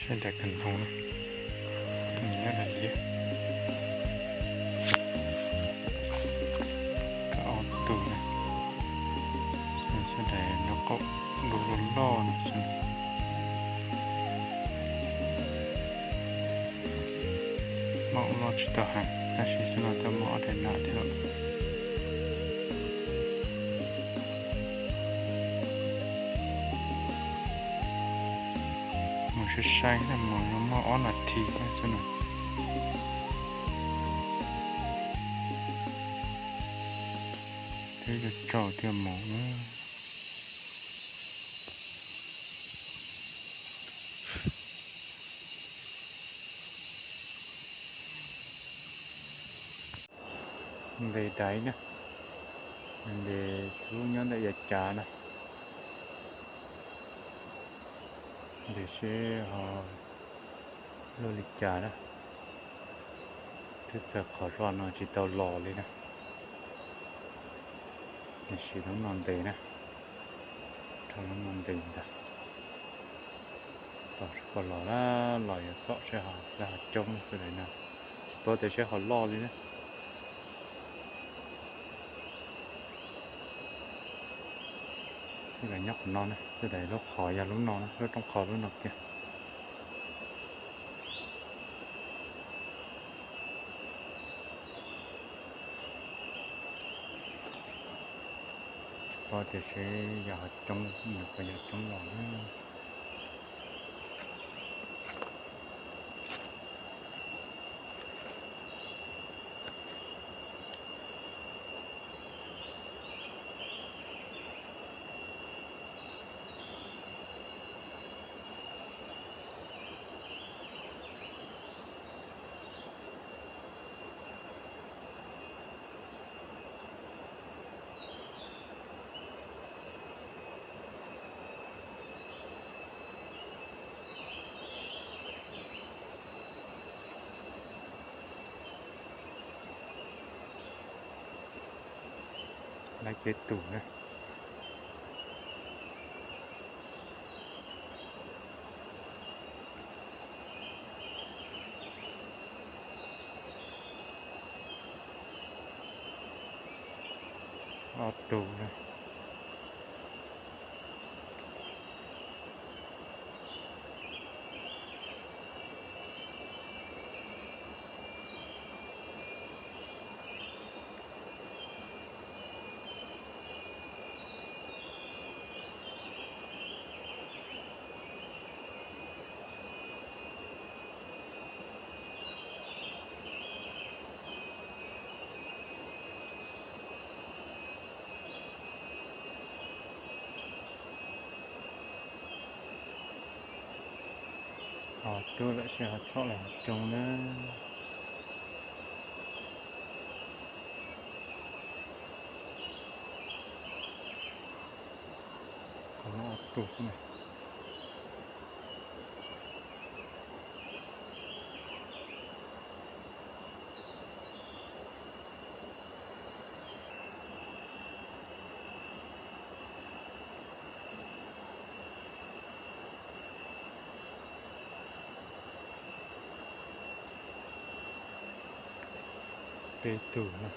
Daim kab noog na, nyob daim liab. Ob tug na, daim nraub qaum du loj loj no xwb. Muaj ub no tsis tau heev tab sis xwb no tau muaj ob daim na thiab. Mus saib saib na, mus muaj ob nas this xwb no. Twb yuav tsaus thiaj mus na. Ntes daiv na, ntes xub nyob ntawm yav cav na. Ntes seb ho luaj li cas na. Twb txawm qhov zoj no tsis tau los li na. Nws siv lub no ntes na, rau lub no ntes ntag. Tos seb puas los na, los yuav txhom seb ho, lawv ho coob xwb daim no. Tsis paub tias seb ho loj li na. Twb nyob qhov no na, twb daim lub qhov yog lub no na, lub rooj qhov lub no kiag. Tsis paub tias seb yog ho coob, nws puas yog coob los na. Lawv cev tus na. Ob tug na. Ho tub lawm seb ho txhom los coob na. Qhov no ob tug xwb na. Peb tug na.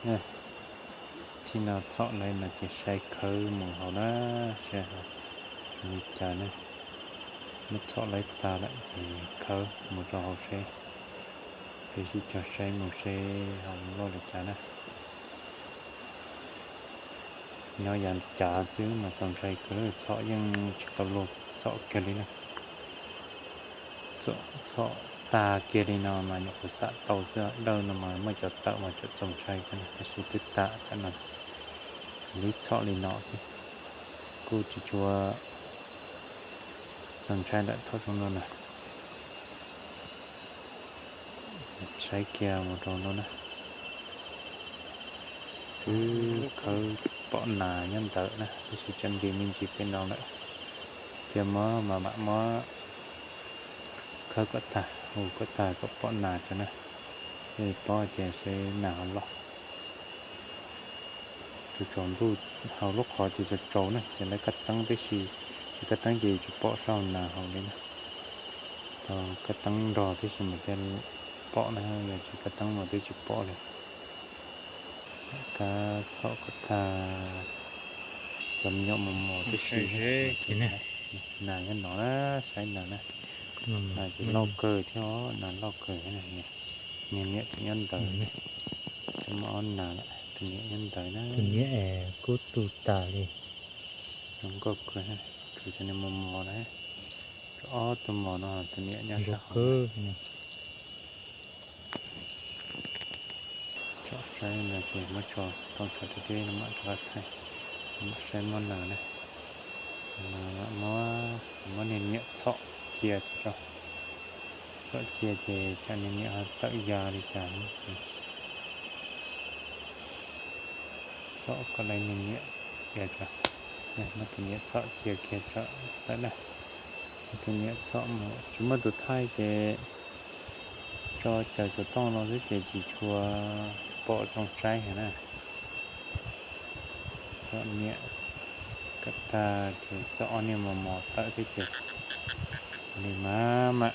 Thib no txhom laib no ces saib khawb mus hauv na, saib zoo li cas na. Muab txhom laib tag lawm ces khawb mus rau hauv seb, peb sib cog saib mus seb ho loj li cas na. Nyob yav cav xwb mas txaus ntshai kawg, txhom yeej tsis tau luag txhom kiag li na. Txhom tag kiag li no mas nyuam qhuav xam tau xwb, dawj no mas muaj cov tawm mas tseem txaus ntshai kawg na, tab sis twb tas tam no, lub txhom li no xwb, kuj tsis tshua txaus ntshai ntawm thaum zoo no na. Saib kiag mus rau no na. Twb khawb pom nas nyob ntawd na, tab sis tseem nti me ntsis peb no lawm. Cia muab mas mam muab khawb kom tag, hu kom tag kom pom nas tso na, thiaj paub hais tias seb nas ho loj. Tsaus tsaus ntuj hauv lub qhov ces tsaus tsaus na ces lawv kaj teeb tib si, ces kaj teeb ces tsis pom sab hauv nas hauv li na. Tau kaj teeb nrog tib si mas thiaj pom na, yog tsis kaj teeb mas twb tsis pom li. Kab txhom kom tag, cov me nyuam mos mos tib si. Nas nyob no na, saib nas na. Nas ces loj kawg thiab, nas loj kawg. Niag niam tseem nyob ntawd, muaj ob nas lawm, tus niam nyob ntawd na. Tus niam es kub tu tas li. Zoo nkauj kawg, khwv cov niag mos mos na. Tshuav ob tug mos no, tus niam nyob sab hauv. Tsom saib no ces muab tso xov tooj tso deb deb no mam rov qab thaij, mam saib muaj nas na. Muab, muab niag niam txhom cia tso, txhom cia ces tsam niag niam ho tawm ya li cas. Txhom kom lawv niag niam cia tso, muab tus niam txhom cia kiag tso lawm na. Tus niam txhom mus tsis muaj tus thaij ces tso cawv xov tooj no xwb ces tsis tshua pom zoo saib heev na. Txhom niam kom tag ces txhom ob niag mos mos tawm thiab ces li mas mam.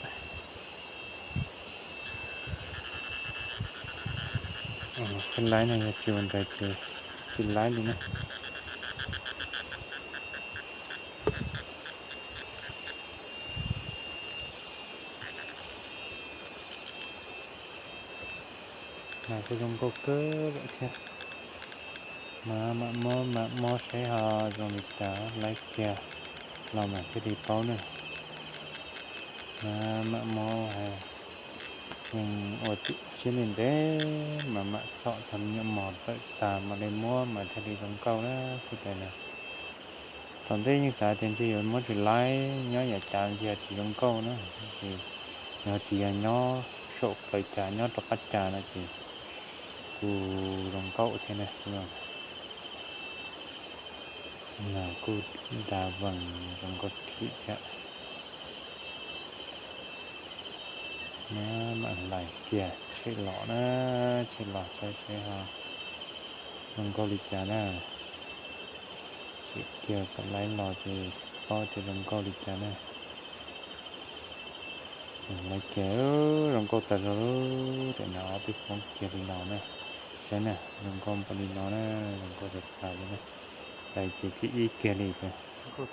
Tsis laib no, yog tsis ua ntawd ces tsis laib li na. Mas kuj zoo nkauj kawg lawm thiab. Mas mam muab mam muab saib ho zoo li cas, laib kiag los mas thiaj li paub na. Mas mam muab, yeej ua siab ntev ntev mas mam txhom tau me nyuam mos tawm tas mam li muab mas thiaj li zoo nkauj na xwb tas na. Thaum ntej yeej xav tias ntshe yuav muab tsis laib, nyob yav cav ntshe tsis zoo nkauj na, tab sis yog tsis yog nyob saum plawv cav nyob rov qab cav no ces kuj zoo nkauj thiab na xwb. Nas kuj nra vees zoo nkauj khim thiab. Mas mam hlais kiag tshem los na, tshem los saib seb ho zoo nkauj li cas na. Tshem kiag kom laib los ces paub tias zoo nkauj li cas na. Laib kiag, zoo nkauj tas zog lawm. Tam no ob peb foob kiag li no na, saib na, zoo nkauj npaum li no na, zoo nkauj tas tas li na. Laib ces khib ib kiag li tiag. Zoo nkauj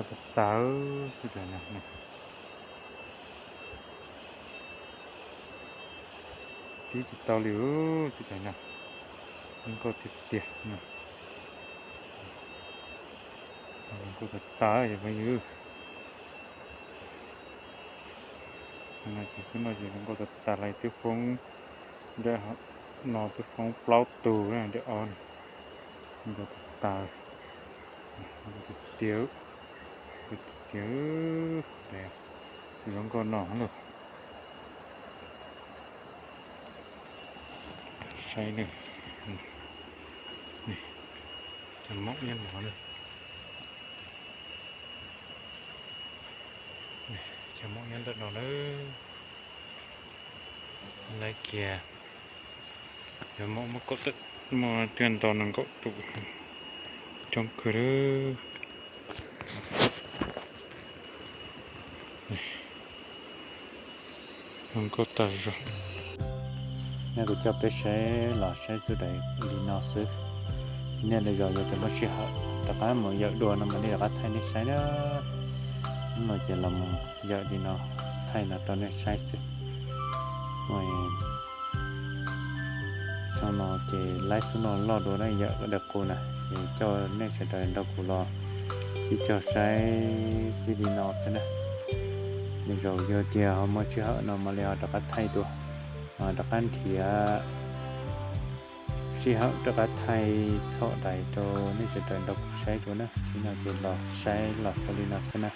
tas tas xwb tas na. Tib tsis tau li xwb tas na. Zoo nkauj tiag tiag. Zoo nkauj tas tas cov phooj ywg. No ces xwb no ces zoo nkauj tas tas li, twb foob nram no twb foob plaub tug na, nram ob na. Zoo nkauj tas tas, zoo nkauj tiag tiag, tiag tiag. Zoo nkauj no lawm. Saib na, cov maum nyob no na, cov maum nyob ntawm no na. Laib kiag, cov maum muaj kaum, muaj twb nto nees nkaum tus, coob kawg lawm. Zoo nkauj tag zog. Nej, kuv coj peb saib los saib xub daim li no xwb. Nej lwm zaus yog tias muaj sij hawm rov qab mus yawm dua no mas nej rov qab thaij nej saib na. Hnub no ces los mus yawm li no, thaij no rau nej saib xwb. Ua, xyoo no ces laib xub no loj dua na, yawm dawm qus na, ces coj nej sawv daws nrog kuv los sib cog saib txij li no xwb na. Lwm zaus yog tias ho muaj sij hawm no mam li ho rov qab thaij dua, rov qab nrhiav sij hawm rov qab thaij txhom daim rau nej sawv daws nrog kuv saib dua na. Li no ces los saib los xaus li no xwb na.